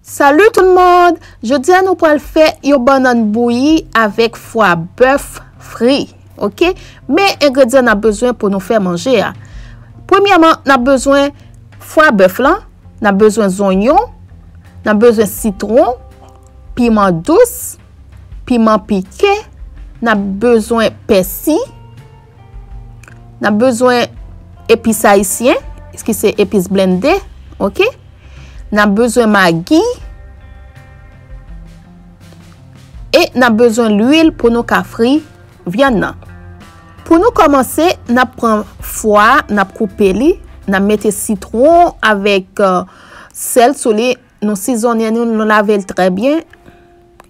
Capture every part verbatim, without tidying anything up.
Salut tout le monde! Jodi a nou pral fè yon bannann bouyi avèk fwa bèf fri. Oke? Men engredyan n ap bezwen pou nou fè manje a. Premyèman, n ap bezwen fwa bèf lan, n ap bezwen zonyon, n ap bezwen sitwon, piman dous, piman pike, n ap bezwen pèsi, n ap bezwen epis ayisyen, ki se epis blende, oke? N ap bezwen magi e n ap bezwen lwil pou nou ka fri vyann nan. Pou nou kòmanse, n ap pran fwa, n ap koupe li, n ap mete sitwon avèk, euh, sèl sou li, nou sizonnen li, nou lave l trè byen,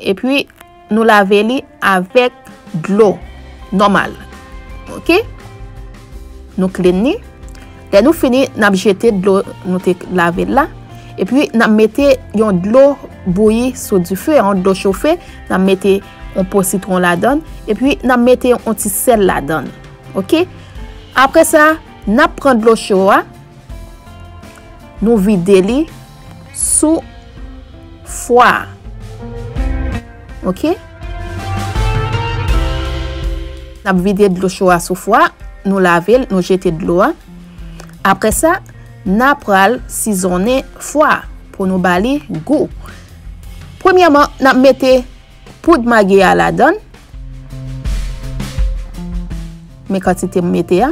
epi nou lave li avèk dlo nòmal. Oke? Nou clean li. Lè nou fini, n ap jete dlo nou te lave l la. Epi n ap mete yon dlo bouyi sou dife, yon dlo chofe. N ap mete yon po sitwon ladan l. Epi n ap mete yon ti sèl ladan l. Oke? Apre sa, n ap pran dlo cho a. Nou vide li sou fwa a. Oke? N ap vide dlo cho a sou fwa, nou lave l, nou jete dlo a. Apre sa, n a pral sizonnen fwa pou nou ba li gou. Premyèman, n ap mete poud magi a ladan l. Men kantite m mete a.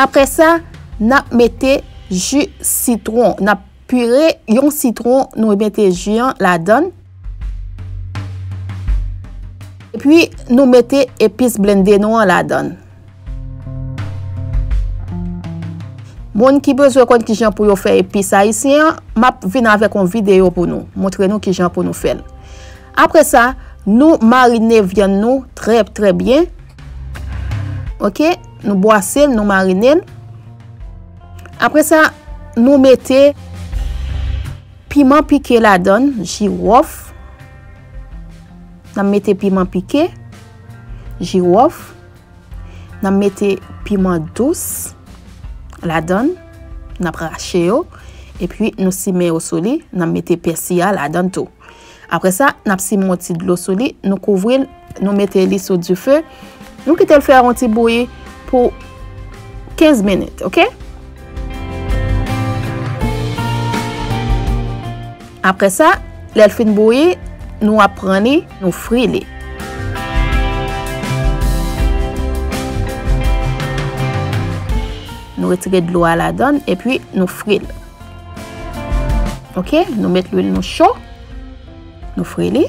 Apre sa, n ap mete ji sitwon. N ap pire yon sitwon, nou mete ji an ladan l. Epi, nou mete epis blende nou an ladan l. Moun ki bezwen konn kijan pou yo fè epis ayisyen an, m ap vin avèk yon videyo pou nou, montre nou kijan pou nou fè l. Apre sa, nou marine vyann nou trè, trè byen. Oke, nou bwase l, nou marine l. Apre sa, nou mete piman pike ladan l, jiwòf. N ap mete piman pike, jiwòf. N ap mete piman dous ladan l, n ap rache yo, epi nou simen yo sou li, n ap mete pèsi a ladan l tou. Apre sa, n ap simen yon ti dlo sou li, nou kouvri l, nou mete li sou dife, nou kite l fè yon ti bouyi pou kenz minit, oke? Apre sa, lè l fin bouyi, nou ap pran li, nou fri li. Nou retire dlo a ladan l, epi nou fri l. Oke, nou met lwil nou cho, nou fri li.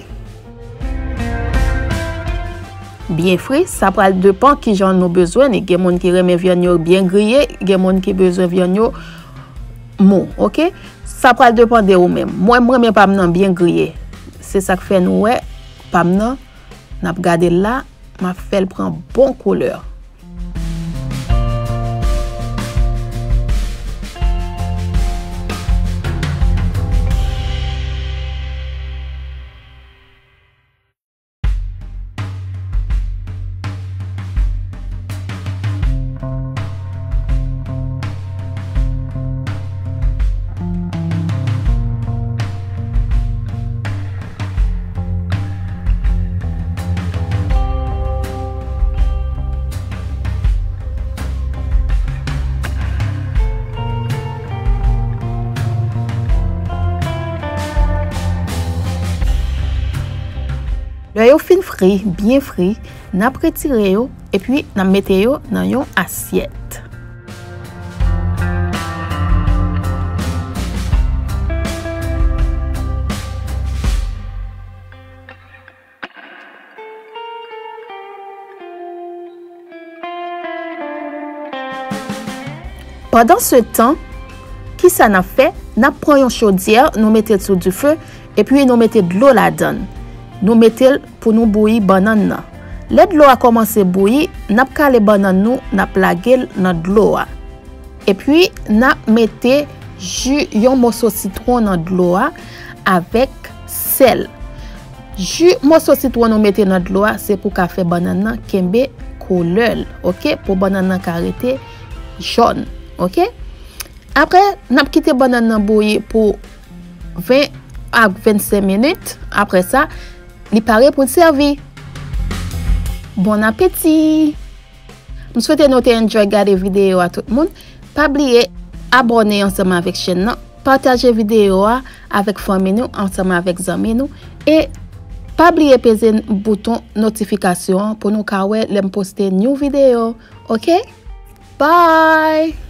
Byen fri, sa pral depan kijan nou bezwen li. Gen moun ki renmen vyann yo byen griye, gen moun ki bezwen vyann yo mou, oke? Sa pral depann de ou menm. Mwen, m renmen pa m nan byen griye. Se sa k fè nou wè pa m nan, n ap gade l la, m ap fè l pran bon koulè. Lè yo fin fri, byen fri, n ap retire yo epi n ap mete yo nan yon asyèt. Pandan se tan, kisa n ap fè? N ap pran yon chodyè, nou mete l sou dife, epi nou mete dlo ladan l. Nou mete l pou nou bouyi bannann nan. Lè dlo a kòmanse bouyi, n ap kale bannann nou, n ap lage l nan dlo a. Epi, n ap mete ji yon moso sitwon nan dlo a avèk sèl. Ji moso sitwon nou mete nan dlo a, se pou ka fè bannann nan kenbe koulè l, oke? Pou bannann nan ka rete jòn, oke? Apre, n ap kite bannann nan bouyi pou ven a vennsenk minit. Apre sa, li pare pou l sèvi. Bon apeti! M swete nou te enjoy gade videyo a tout moun. Pa bliye abòne ansanm avèk chèn nan, pataje videyo a avèk fanmi nou ansanm avèk zanmi nou, e pa bliye peze bouton notifikasyon an pou nou ka wè lè m poste new videyo, oke? Bye!